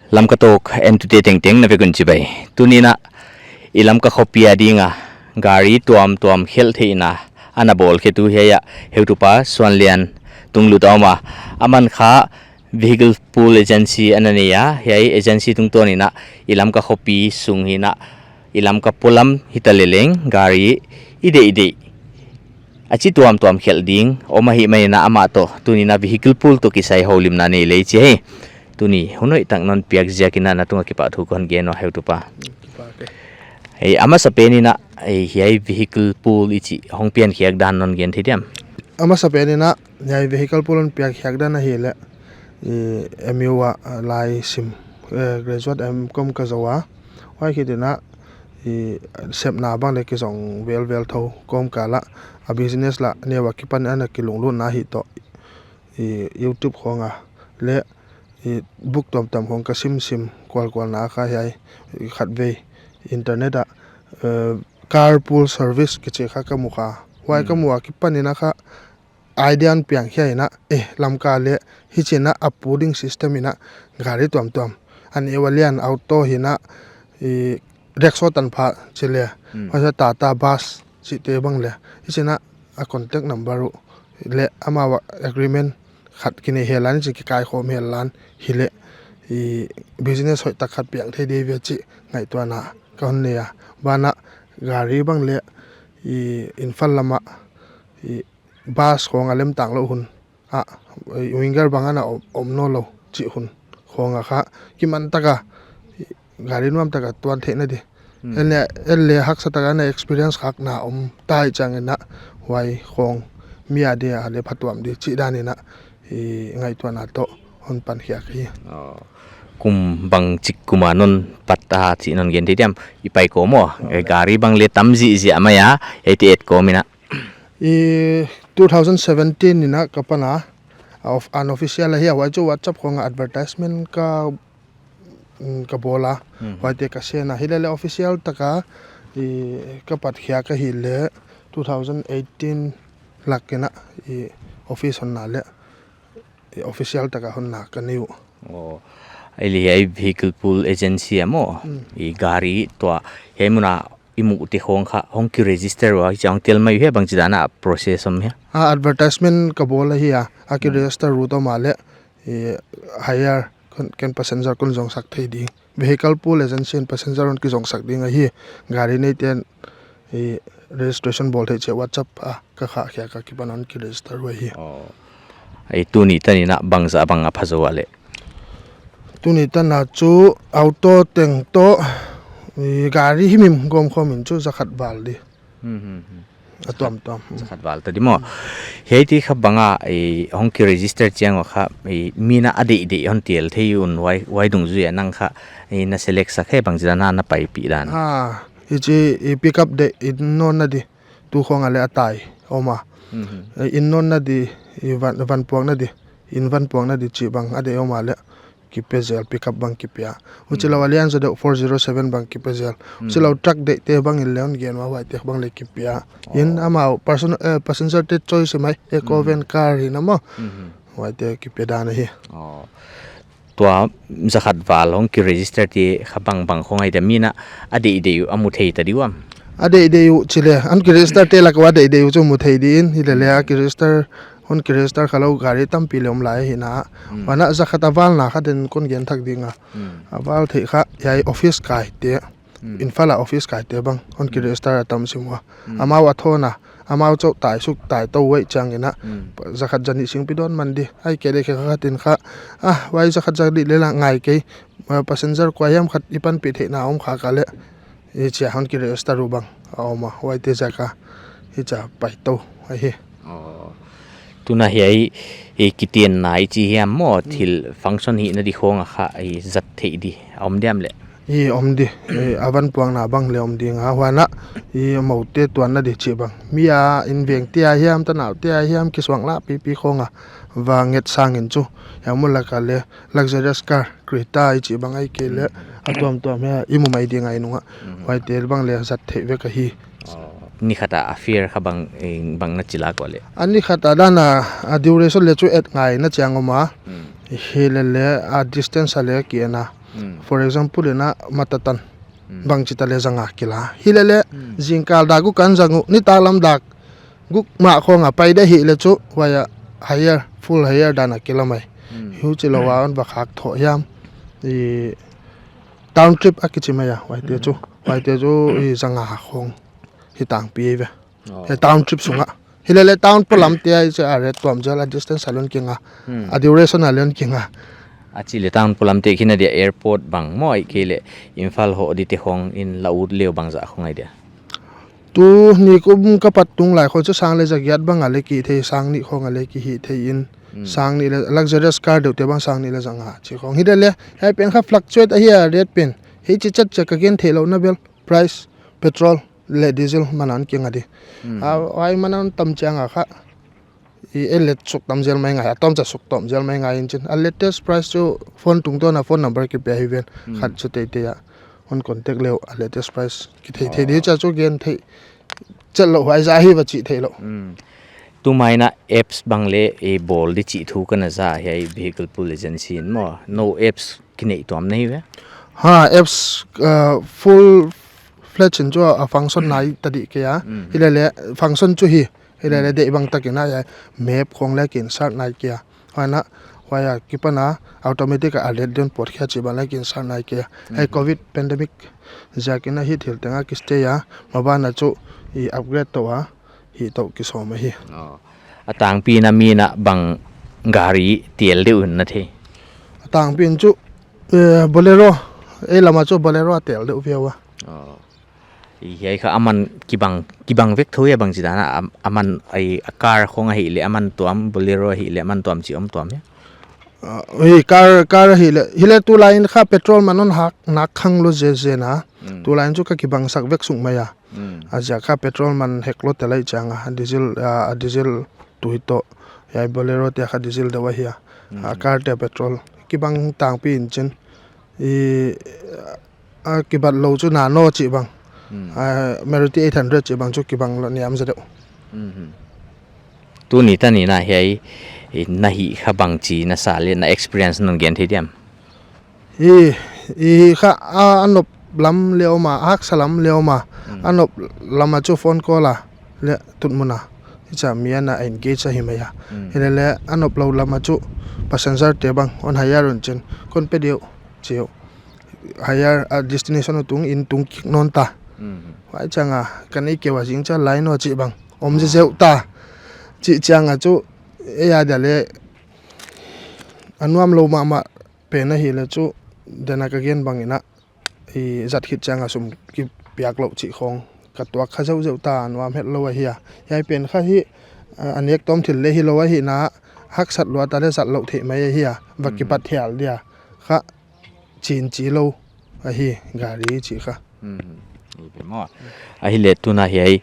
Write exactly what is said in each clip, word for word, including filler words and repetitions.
Lamka Talk entute tengteng na vek un chibai. Tuni'n a i Lamka khopi a ding a gari tuamtuam khelh theihna ana bawlkhetu hiai a heutupa Suanlian Tunglut a om a, aman kha vehicle pool agency ana nei a, hiai agency tungtawn in a i Lamka khopi sung hi in a i Lamka polam hita leleng gari i deihdeih a chi tuamtuam khelh ding om ahihman in a amah toh tuni'n a vehicle pool toh kisai houlimna nei lei chi hi. Tuni hun hoih tak non piak ziak in a na tung a kipahthu kon gen ua heutupa. Hei, a masapen in a, hei, hiai vehicle pool i chih hong piankhiak dan non gen thei diam? A masapen in a, hiai vehicle pool hon piankhiak dan ahihleh, i, M U a, a, lai sim, eh, graduate M Com ka zou a. Huai khit in a, i, sepna bang leh kizong velvel thou kawmkal a, a business lah neu a kipan ana kilunglutna hi toh, i, YouTube khong a leh, i, book tuamtuam khong ka simsim kualkualna kha hiai, i, khatvei internet a, eh, carpool service kichi kha ka mu kha. Huai ka mu a kipan in a kha idea hon piangkhia in a, eh, Lamka leh hichi'n a pu ding system in a gari tuamtuam, a neu a lian auto hi in a, i, rickshaw tanpha chi leh, huai Tata bus chihte bang leh, hichi'n a contact number uh leh amau a agreement khat kinei henla, hichi kikaikhawm henla hileh, i, business hoihtak khat piang thei di ve chih ngaihtuahna ka hon nei a. Banah gari bang leh, i, Imphal lam a, i, bus khong a lemtang lou hun a, i, winger bang ana om, om nawnlou chih hun khong a kha kiman tak a, i, gari nuam tak a tuan theihna di. En leh, en leh haksa tak a na experience khakna om ta i chih chiang in a, huai khong mi a dia leh phatuam di chih dan in a, i, ngaihtuahna toh hon pankhiak hi. Kum bangchik kum a non pat a chih non gen thei diam? I pai kawm maw, eh, gari bang leh tam ziahziah mai a, ei te et kawm in a. I, two thousand seventeen in a ka pan a, of, unofficial ahi a, huai chu WhatsApp khong a advertisement ka, mm, ka bawl a, huaite ka send a. Hilele official tak a, i, ka patkhiak ahihleh two thousand eighteen lak in a, i, office honna leh, i, official tak a honna ka nei uh. Aw, ahihhleh hiai vehicle pool agency a maw, i, gari tua hiai mun a i muhte khong kha hong ki register ua, hichia hong tel mai uh hia, bangchidan a process om hia? A, advertisement ka bawl ahi a, a ki register uh toh mahleh, i, hire kon, ken passenger kon zongsak thei ding. Vehicle pool agency in passenger hon kizongsak ding ahi. Gari neite'n, i, registration bawl theih chih WhatsApp a ka khahkhiak a kipan hon ki register uh ahi. Aw. Ei, tuni tan in a bangzah bang a pha zou a leh? Tuni tan a chu auto teng toh, i, gari himhim gawmkhawm in chu zakhat val di. A tuamtuam. Zakhat val ta di maw. Hiaite kha bang a, i, hong ki register chiang ua kha, i, mi'n a deihdeih hon tel thei un, huai, huai dungzui a nang kha, i, na select sak hia, bangchidan a na paipih dan? Ha, hichi, i, pick up deih in nawnna di. Tu khong a leh a tai om a. I, in nawnna di, i, van, van puakna di, in van puakna di chih bang a deih om a leh kipe zel, pick up bang kipia. Huchilou a lian zaw deuh four zero seven bang kipe zel. Huchilou truck deihte bang in leng gen ua, huaite bang leh kipia. In amau person, eh, passenger te choice mai, eco van car hi in a maw. Huaite kipe dan ahi. Tua zakhat val hong ki register te kha bangbang khong ahi dia, mi'n a deihdeih uh a mu thei ta di uam? A deihdeih uh chih leh, hon ki register te lak ua deihdeih uh chu mu thei di in, hilele a ki register, hon ki register khalou gari tampi leh om lai hi in a. Huan a zakhat a valna kha den kon gen thak ding a. A val theih kha hiai office kaite, Imphal a office kaite bang hon ki register a tam sim ua. Amau a thawn a, amau chauh tai suk tai tou uh ahih chiang in a, zakhat zanih sing pi dawn man di. Ahihkeileh khe khat in kha, ah, huai zakhat zanih leh lah ngai kei, passenger kua hiam khat i panpih theihna om kha kha leh, i, chia hon ki register uh bang a om a, huaite ziak a hichia pai tou ahi. Tuna hiai, i, kitenna i chi hiam maw, thil function hihna di khong a kha, i, zat theih di a om diam leh? I, om di, i, a van puakna bang leh om ding a, huan a, i, moute tuanna di chih bang, mi a inveng te a hiam, tanaute a hiam, kisuanglak pipi khong a va nget sang in chu, hiai mun lak a leh luxurious car, Creta i chih bang ahihkeileh a tuamtuam hia i mu mai ding ahi nung a. Huaite bang leh zat theih vek ahi. Ni khat a fare kha bang, eh, bang na chi lak ua leh? A ni khat a dan a, a duration leh chu et ngai na chiang om a. Hilele a distance a leh ki en a. Hmm. For example, ina matatan. Hmm. Bangchi ta le zanga kila. Hilele, Hmm. zingkal dak guk kan zang uh, nitaklam dak guk mah khong a pai de hileh chu, huai a hire, full hire dan a kila mai. Hmm. Huchilou a hon va khak thoh hiam. I town trip a kichi mai a, huaite chu. Hmm. Huaite chu i zanga khong hi tangpi ve. Oh. He town trip sunga. Hilele town polam te a i chi a rate tuam zel a, distance a leh hon kinga. Hmm. A duration a leh hon kinga. A chih leh town polam te khin a dia airport bang maw ahihkeileh Imphal hoh di te khong in la ut leh bangzah khong ahi dia. Tuni kum ka pat tung lai khong chu sang le za giat bang a leh kihih thei, sang nih khong a leh kihih thei in. Hmm. Sang nih le luxurious car deuh te bang sang nih le zanga chih khong. Hilele, hiai pen kha fluctuate ahi a rate pen. Hichi chet chet ka gen theilou na bel. Price, petrol, leh diesel man a hon kinga di. Hmm. A, huai man a hon tam chiang a kha. I e let suk tam zel mai ngai, a tawmcha suk tawm zel mai ngai in chin. A latest price chu phone tungtawn a phone number kipia hi ven. Hmm. Khat chu teitei a. Hon contact leh uh a latest price kithei thei di Oh. cha chu gen thei. Chet lou huai zah hi va chih theilou. Hmm. Tuma ina apps bang leh i bawl di chih thu ka na za hiai vehicle pool agency in maw. No apps kineih tuam na hi ve? Ha, apps, uh, full fledged in chu a function nai ta di kei a. Mm. Hilele function chu hi. Hilele Mm. deih bang takin a hiai map khong leh ki insert nai kei a. Huai na, huai a kipan a automatic a alert den pawt khia chih bang leh ki insert nai kei a. Hiai Mm. covid pandemic ziakin a hi thil teng a kistay a. Maban a chu i upgrade tou a. Hi tou kisawm ahi. Oh. A tangpi in a mi in a bang gari tel deuh un na thei? A tangpi in chu, eh, Bolero, ei lam a chu Bolero a tel deuh viau a. Oh. I hiai kha aman kibang, kibang vek thou hia bangchi dan a, am-, aman ai a car khong ahihleh aman tuam, Bolero ahihleh aman tuam chih om tuam hia? Ah, hi car, car ahihleh, hileh tulai in kha petrol man hon hak nak khang lou zenzen a. Mm. Tulai in chu ka kibang sak vek suk mai a. Mm. A ziak kha petrol man hek lou tel lai chiang a, diesel, ah, diesel tui toh. Hiai Bolero te kha diesel deuh ahi a. Mm. A car te petrol. Kibang tangpi in chin. I, a kibat lou chu Nano chih bang. Mm. Ah, Maruti eight hundred chih bang chu kibang lou niam zaw deuh. Mhm. Tuni tan in a hiai, i na hih kha bangchi na sa leh na experience non gen thei diam? I, i kha a, a nop lam leh om a, a haksa lam leh om a. Mm. A nop lam a chu phone call a, leh tun mun a. Hichi a mi ana engage ahi mai a. Mm. Hilele a nop lou lam a chu passenger te bang, hon hire un chin, kon pe diu, chiu. Hire a destination uh tung in tung kik nawn ta. Mm. Huai chiang a, ka nei kei ua zing chiang lai nawn chih bang. Om Ah. zeuh ta. Chih chiang a chu, ei a dia leh, a nuam lou mahmah pen ahihleh chu, dan a ka gen bang in a, i zat khit chiang a sum kipiak lou chih khong. Ka tuak kha zeuhzeuh ta, nuam hetlou ahi a. Hiai pen kha hi, a, a nek tawm thil leh hilou ahi na, haksat lua ta leh zat lou theih mai ahi a. Va Mm. kipat hial dia. Kha chin chi lou ahi gari chih kha. Mhm. I pe maw. Ahihleh tun a hiai,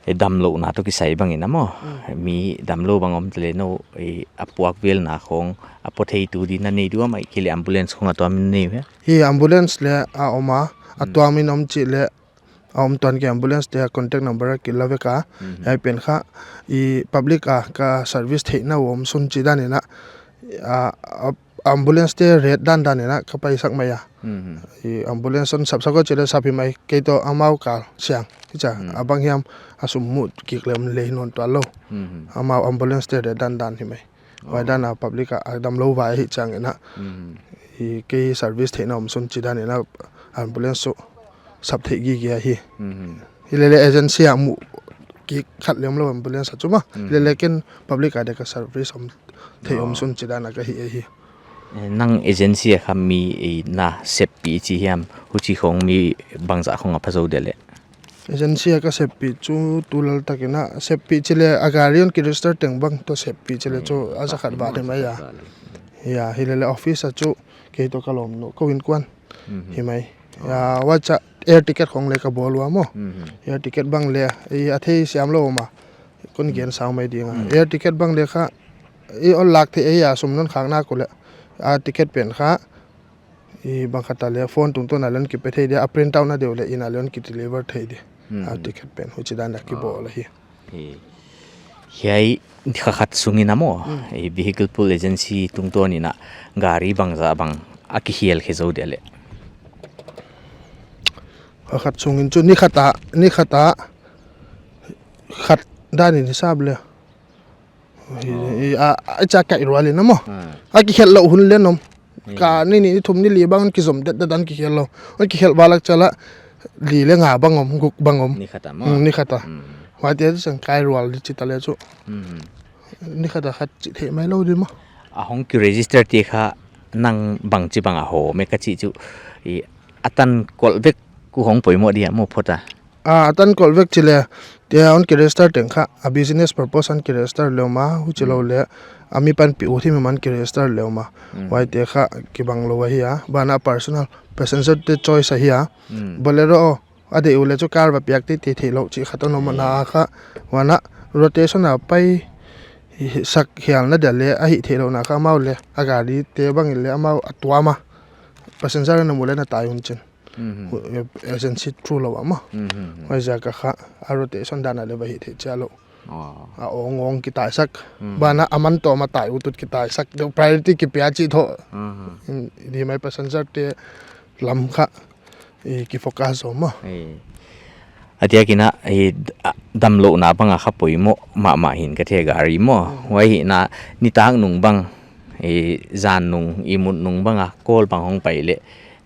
eh, damlouhna toh kisai bang in a maw. Mm. Mi damlou bang om tel leh nou, eh, a puak velna khong, a pawt thei tu di na nei diam ahihkeileh ambulance khong a tuam in nei uh hia? Hi ambulance leh a om a, a Mm. tuam in om chih leh a om tuan kei ambulance te a contact number a kila vek a. Mhm. Hiai pen kha, i public a ka service theihna uh om sun chih dan in a, a, a, ambulance te rate dandan in a ka paisak mai a. Mhm. I ambulance hon sapsak uh chih leh sap hi mai kei toh amau kal siang. Hichi a, Mm. a bang hiam a sum muh kik leh om leh nawn tuan lou. Mhm. Amau ambulance te rate dandan hi mai. Huai Oh. dan a public a, a damlou vai hi chiang in a. Mhm. I kei service theihna om sun chih dan in a ambulance chu sap theih gige ahi. Mhm. Hilele agency a muh kik khat leh om lou ambulance a chu maw. Mhm. Hilele ken public a dia ka service om thei om Oh. sun chih dan a ka hi ahi. Eh, nang agency a kha mi, eh, na seppih chih hiam, huchi khong mi bangzah khong a pha zou dia leh? Agency a ka seppih chu tulel tak in a seppih chih leh a gari hon ki register teng bang toh seppih chih leh chu Hmm. a za khat val hi mai a. Val. Ya, hilele office a chu kei toh ka lawmnu, kou innkuan Mhm. hi mai. Oh. Ya, huchi a air ticket khong leh ka bawl ua maw. Mhm. Air ticket bang leh, i a theisiam lou om a. Kon Hmm. gen sau mai ding a. Hmm. Air ticket bang leh kha, i hon lak theih ahi a, sum non khak nak uleh. A ticket pen kha, i bang khat a leh phone tungtawn a leh hon kipe thei dia, a print out na deuh leh inn a leh hon ki deliver thei di. Hmm. A ticket pen huchi dan a kibawl ahi. Hi. Hiai kha khat sung in a maw, Hmm. i vehicle pool agency tungtawn in a gari bangzah bang A kihial khe zou dia leh. A khat sungin chu ni khat a, ni khat a, khat dan in hisap leh. I, i, a, a cha kai rual in maw. Hmm. A kihel lou hun leh om. Hmm. Ka ni, ni, ni thum ni li bang kizom det, det dan kihel lou. Kihel balak chala li leh nga bang om, guk bang om. Ni khat a maw. Hmm, ni khat a. Hmm. Huaite sang kai rual di chih ta leh chu. Hmm. Ni khat a khat chih theih mai lou di maw. A hong ki register te kha nang bangchi bang a hou, me ka chih chu. I, a tan kol vek kua hong poimoh dia maw phot a. A, a tan kol vek chih leh, tua hon ki register teng kha, a business purpose hon ki register leh om a, huchi lou leh, a mi panpih ut himaima hon ki register leh om a. Hmm. Huaite kha kibang lou ahi a, banah personal, passenger te choice ahi a. Hmm. Bolero, a deih uleh chu car va piak teitei theih lou chih khat om a na kha, huan a rotation a pai sak hial na dia leh, a hih theih lou na kha amau leh, a gari te bang in leh amau a tuam a. Passenger na mu leh na tai un chin. Mhm. Hu-, eh, agency through lou a maw. Mhm. Huaiziak a kha, a rotation dan a leh va hih theih chia lou. Oh. A ong ong kitaisak. Mhm. Banah a man tawm a tai ut ut kitaisak. Deuh priority kipia chih toh. Mhm. In, di mai passenger te lam kha, i, ki focus om maw. Eh. A diak in a, i, d-, a, damlouhna bang a kha poimoh mahmah hi'n ka thei gari maw. Mhm. Huai hi na, nitak nung bang, i, zan nung, i mut nung bang a, call bang hong pai leh,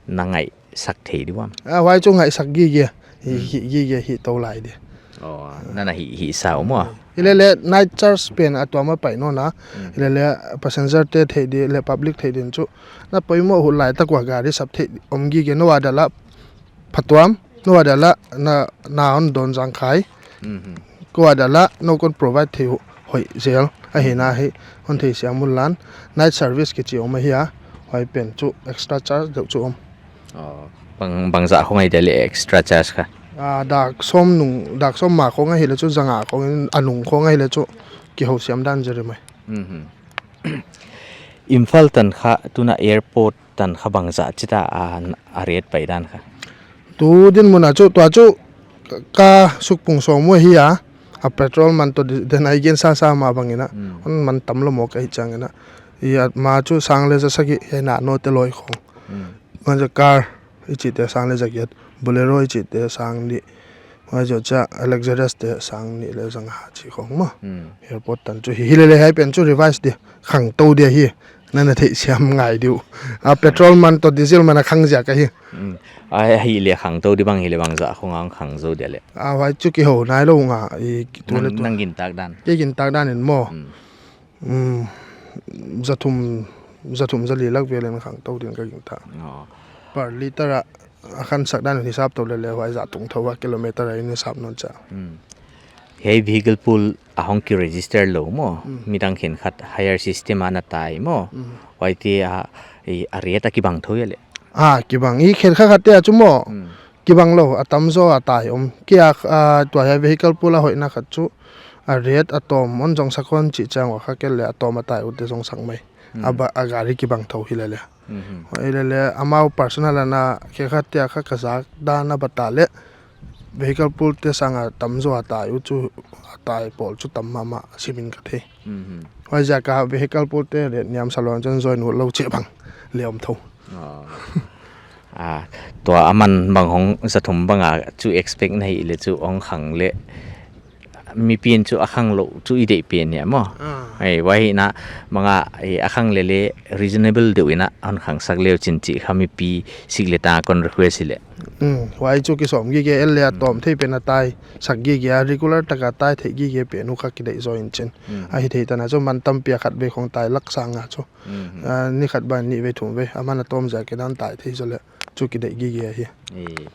na ngaih sak thei di uam. A, huai chu ngaihsak gige. Hi, hmm, hi, gige hi tou lai di. Oh, nana hi, hi sau maw. Hi lele night charge pen a tuam a pai nawn a. Hmm. Hi lele passenger te theih di leh public theih din chu. Na poimoh hun lai tak ua gari sap theih om gige, nou a dal a phatuam, nou a dal a na, na hon dawn zang khai. Mhm. Kou a dal a nou kon provide theih uh hoih zel. Ahi na hi, hon theisiam un lan. Night service kichi om ahi a. Huai pen chu extra charge deuh chu om. Oh, bang, bangzah khong ahi dia leh extra charge kha? Ah, dak sawm nung, dak sawm ma khong ahi leh chu, zanga khong in, a nung khong ahi leh chu, kihousiam dan zel mai. Mhm. Imphal tan kha, tuna airport tan kha bangzah chita a, a rate pai dan kha? Tu dinmun a chu, tua chu, ka sukpung sawm uh ahi a, a petrol man toh di-, den a i gen sasa mah bang in a, hmm, hon man tam lou mawk ahi chiang in a. I a ma chu sang leh za sagih, hi na nou te loi khong. Hmm. Huan chu car i chih te sang leh za giat, Bolero i chih te sang nih, huan chu cha Lexus te sang nih leh zanga chih khong maw. Hmm. Airport tan chu hi, hi lele hiai pen chu revise di, khangtou di ahi, nana theisiam ngai di uh. A petrol man toh diesel man a khang ziak ahi. Hmm. A hi leh khangtou di bang hi leh bangzah khong a khang zou dia leh? A huai chu kihou nai lou ngal, i ki tu leh tu. Nang, nang gintak dan? Kei gintak dan in maw. Hmm. Um, za thum, za thum za li lak vel in khangtou din ka gingta. Oh. Per liter a, a khansak dan in hisap tou lele huai zah tung thou a kilometer a in hisap nawn cha. Hmm. Hiai vehicle pool a hong ki register lou maw. Hmm. Midang khenkhat hire system a na tai maw. Hmm. Huaite a, i, a rate a kibang thou hia leh? Ah, kibang. I khenkhat khat te a chu maw. Hmm. Kibang lou, a tamzaw a tai om. Kei a, a, tua hiai vehicle pool a hoihna khat chu, a rate a tawm hon zong sak hon chih chiang ua kha kei leh a tawm a tai ut te zong sak mai. Hmm. A ba, a gari kibang thou hi lele. Mhm. Hi lele, amau personal a na, khenkhat te a kha ka zak dan a ba ta leh, vehicle pool te sang a tamzaw a tai ut chu, a tai pawl chu tam mahmah sim in ka thei. Mhm. Huaiziak a vehicle pool te rate niam sa lou chun join ut lou chih bang leh om thou. Ah. Ah, tua a man bang hong za thum bang a chu expect na hi leh chu hong khang leh mipi'n chu a khang lou chu i deih pen hia maw. Ah. Ei, huai hi na bang a, ei, a khang lele reasonable deuh in a hon khangsak leu chin chih kha mipi sik leh tang a kon request hi leh. Hmm, huai chu kisawm gige, el leh a tawm thei pen a tai sak gige, a regular tak a tai thei gige pen uh kha kideih zaw in chin. Hmm. A hi thei tan a chu man tampi a khat vei khong tai lak sang a chu. Mhm. Ah, ni khat bang nih vei thum vei, a man a tawm ziak in a hon tai thei zaw leh chu kideih gige ahi. Eh,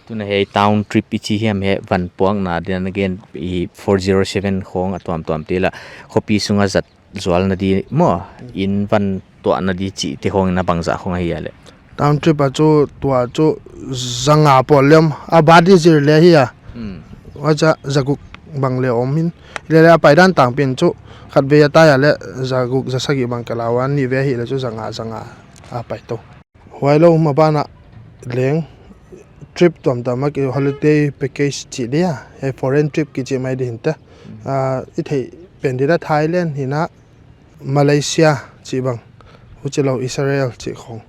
tuna hiai town trip i chi hiam, hiai van puakna din a gen i four zero seven khong a tuamtuam te leh khopi sung a zat zualna di maw, in van tuahna di chih te khong in a bangzah khong ahi a leh? Town trip a chu tua chu zanga pawl leh om, a ba di zir leh hi a. Hmm. Huai cha zaguk bang leh om in. Lele a pai dan tang pen chu khat vei a tai a leh zaguk za sagih bang ka lau a, nih vei hi leh chu zanga, zanga a pai tou. Huai lou maban a leng trip tuamtuam a ki holiday package chih dia, hiai foreign trip kichi mai di hinte. Hmm. Ah, i theih pen di leh Thailand hi na, Malaysia chih bang, huchi lou Israel chih khong.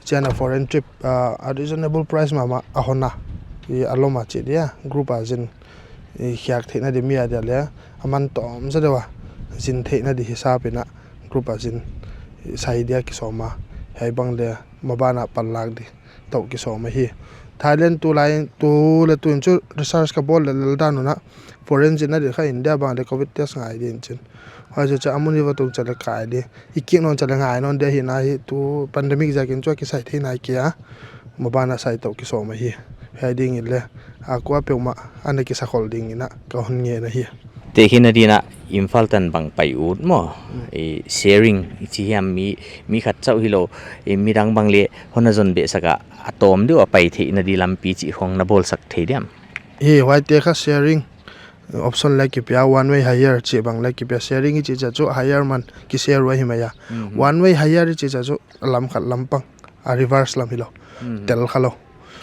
China foreign trip, ah, a reasonable price mahmah a hon a. I a lom a chih dia, group a zin, i khiak theihna di mi a dia le, a man tawm zaw deuh a, zin theihna di hisap in a, group a zin, i sai dia kisawm a, hiai bang le, maban a panlak di, toh kisawm ahi. Thailand tulai, tu le tu in chu research ka bawl lel dan un a, foreign zinna di kha India bang le covid test ngai di in chin. Huai chu chu a mun i va tung chiang le kai di. I kik nawn chiang le ngai nawn di hi na hi tu pandemic ziakin chu a kisai thei nai kei a. Maban a sai toh kisawm ahi. Hiai ding in le. A kuapeuhmah ana kisa khol ding in a ka hon ngen ahi. Tehkhinna di in a Imphal tan bang pai ut maw. Mm. I sharing i chi hiam mi, mi khat chauh hilou. I midang bang le hon a zon beh sak a a tawm deuh a pai theihna di lampi chih khong na bawlsak thei diam. Hi, huaite kha sharing option le kipia, one way hire chih bang le kipia, sharing i chih chiang chu hire man ki share ua hi mai a. Mhm. One way hire i chih chiang chu lam khat lam pang, a reverse lam hilou. Mhm. Tel kha lou.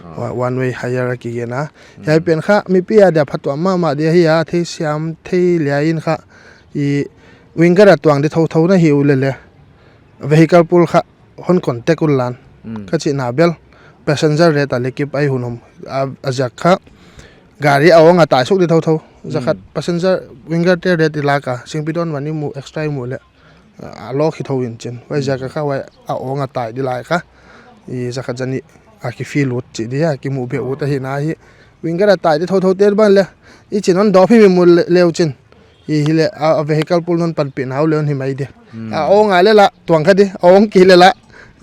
Ah. Wa-, one way hire a kigen a. Mhm. Hiai pen kha mipi a dia phatuam mahmah di ahi a, theisiam thei lia in kha i winger a tuang di thouthou na hi ulele. Vehicle pool kha hon contact un lan. Mm. Ka chihna bel, passenger rate a le kip ai hun om. A, a ziak kha, gari a awng a tai suk di thouthou. Zakhat Mm. passenger winger te rate i lak a, singpi dawn mah ni mu extra i mu le. A, a lawk hi thou in chin. Huai Mm. ziak kha huai a awng a tai di lai kha. I zakhat zani a ki feel ut chih di a, ki mu beh ut ahi na hi. Winger a tai di thouthou te bang le. I chin hon dawp hi mi mu le, leu chin. I hi le, a, a vehicle pool non panpih nau le hon hi mai di. Hmm. A awng a le la, tuang kha di, a awng kei le la,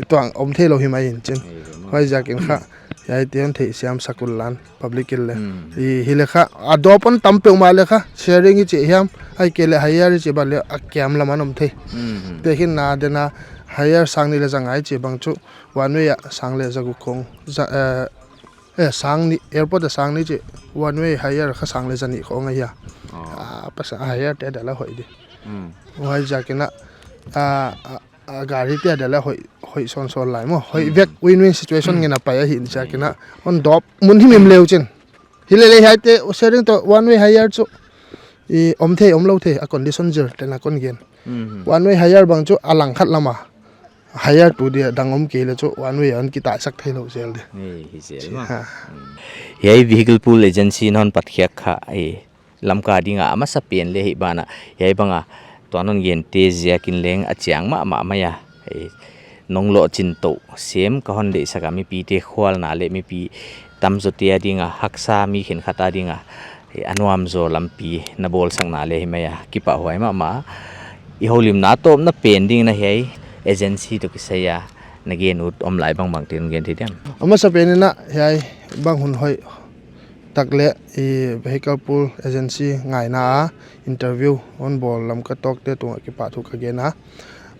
tuang om thei lou hi mai in chin. Ei, ei, Huai ziakin kha, hiaite hon theisiam sak un lan, public in le. Hmm. I hi le kha, a dawp hon tam peuhmah le kha, sharing i chih hiam, ahihkeileh hire i chih bang le, a kiam lam a om thei. Hmm, hmm. Tehkhinna di in a, hire sang nih le za nga i chih bang chu, one way a sang le za guk khong, za, eh, Eh, sang nih, airport a sang nih chih, one way hire kha sang le za nih khong ahi a. Oh. Ah, pasa hire te dia la hoih di. Hmm. Huai ziakin a, ah, ah, ah, gari te dia la hoih, hoih sawnsawn lai maw. Hoih Hmm. vek win-win situation Hmm. ngen a pai ahi in ziakin a. Hmm. Hon dawp mun himhim leu chin. Hi le le hiaite, sharing toh one way hire chu. I om thei, om lou thei, a condition zir, tena kon gen. Hmm. One way hire bang chu a langkhat lam a. Hire tu dia dang om kei le chu one way a hon kitaisak thei lou zel di. Ei, hi zel Chi, maw. Ha. Hmm. Hiai vehicle pool agency non pat khiak kha, ei, Lamka ding a a masa pen le hi ban a. Hiai bang a, tua non gen te ziakin leng a chiang mahmah mai a. Ei, nong lohching toh, sem ka hon deihsak a mipite khualna le mipi tamzaw te a ding a, haksa mi khenkhat a ding a. Eh, a nuam zaw lampi na bawlsakna le hi mai a, kipahhuai mahmah. I houlimna tawpna pen ding in a hiai agency toh kisai a, na gen ut om lai bangbang te hon gen thei diam. A masa pen in a hiai bang hun hoih tak le i vehicle pool agency ngaihna a interview hon bawl Lamka Talk te tung a kipahthu ka gen a.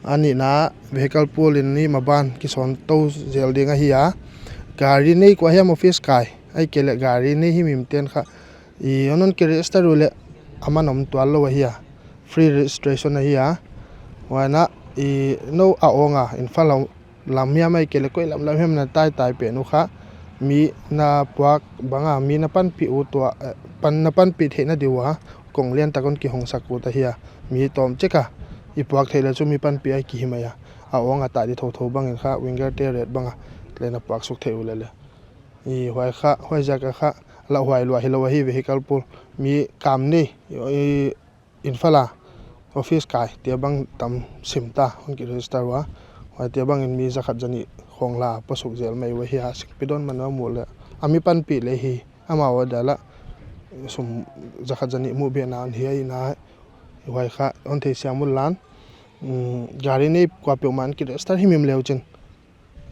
A nihna vehicle pool in ni maban kisawn tou zel ding ahi a. Gari nei kua hiam office kai. Ahihkeileh gari nei himhim ten kha. I hon hon ki register uleh a man om tuan lou ahi a. Free registration ahi a. Huan a i nou a awng a Imphal a lam hiam ahihkeileh koi lam lam hiam na taitai pen uh kha. Mi na puak bang a mi na panpih uh tua, eh, pan na panpih theihna di ua. Kong lian tak hon kihong sak uh ta hi a. Mi tawm chek a. I puak theih le chu mi panpih a i kihi mai a. A awng a tai di thouthou bangin kha winger te rate bang a. Le na puak suk theih uleh le. I huai kha, huai ziak a kha, lauhuai lua hilou ahi vehicle pool. Mi kam nei, i, Imphal a, office kai, te bang tam sim ta, hon ki register ua. Huai te bangin mi zakhat zanih khong la, pasuk zel mai ua hi a, singpi dawn man a mu le. A mi panpih le hi, amau a dia la, sum zakhat zanih mu beh na hon hi a i na, huai kha, hon theisiam un lan. Mm, gari nei kuapeuhmah in ki register himhim leu chin.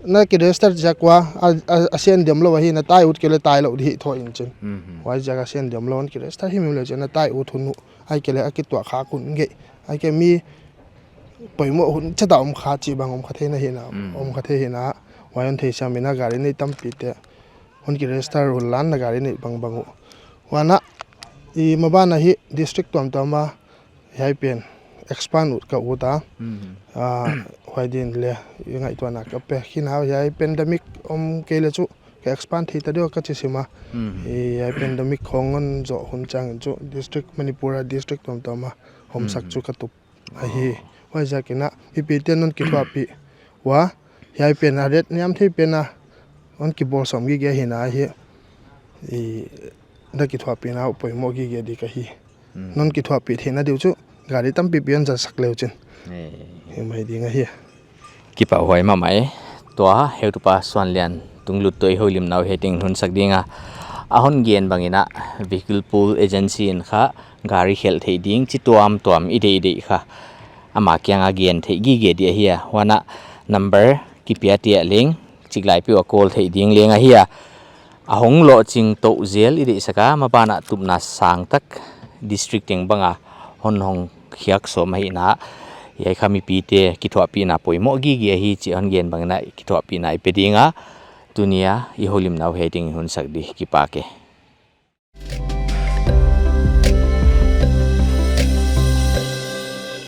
Na ki register ziak ua, a, a, a sian diam lou ahi, na tai ut kei le tai lou di hi thou in chin. Mhm. Huai ziak a sian diam lou, na ki register himhim leu chin, na tai ut hun uh, ahihkeileh a kituak khak hun gei. Ahihkeileh mi poimoh hun chauh om kha chih bang om kha thei na hi na, Mm. om kha thei hi na. Huai hon theisiam in a gari nei tampi te. Hon ki register un lan na gari nei bangbang uh. Huan a, i maban a hi district tuamtuam a, hiai pen expand ut ka ut a. Mhm. Ah, huai din le, i ngaihtuahna ka pe khin a, hiai pandemic om kei le chu, ka expand thei ta deuh ka chi sim a. Mhm. I, hiai pandemic khong hon zoh hun chiangin chu, district Manipur a district tuamtuam a, hom sak Mhm. chu ka tup ahi. Oh. Huai ziak in a, mipi ten hon kithuahpih ua, Hiai pen a rate niam thei pen a hon kibawl sawm gige hi na hi. I, na kithuahpihna uh poimoh gige di ka hi. Hmm. Non kithuahpih theihna di uh chu gari tampipi hon zat sak le uchin. Eh. Hi mai ding ahi. Kipahhuai mahmah e. Tua heutupa Suanlian Tunglut toh i houlimna uh hiai teng hun sak ding a. A hon gen bangin a vehicle pool agency in kha gari khelh theih ding chi tuamtuam i deih i deih kha ama kianga gen theih gige di ahi a. Huan a number kipia teh leng chiklai peuh a call theih ding leng ahi a. A hong lohching tou zel i deihsak a, maban ah tupna sang tak district teng bang a hon hong khiak sawm ahihna. Hiai kha mipite kithuahpihna poimoh gige ahi chih hon gen bangin a kithuahpihna i pe ding a. Tuni a i houlimna uh hiai teng hun sak di, kipak e.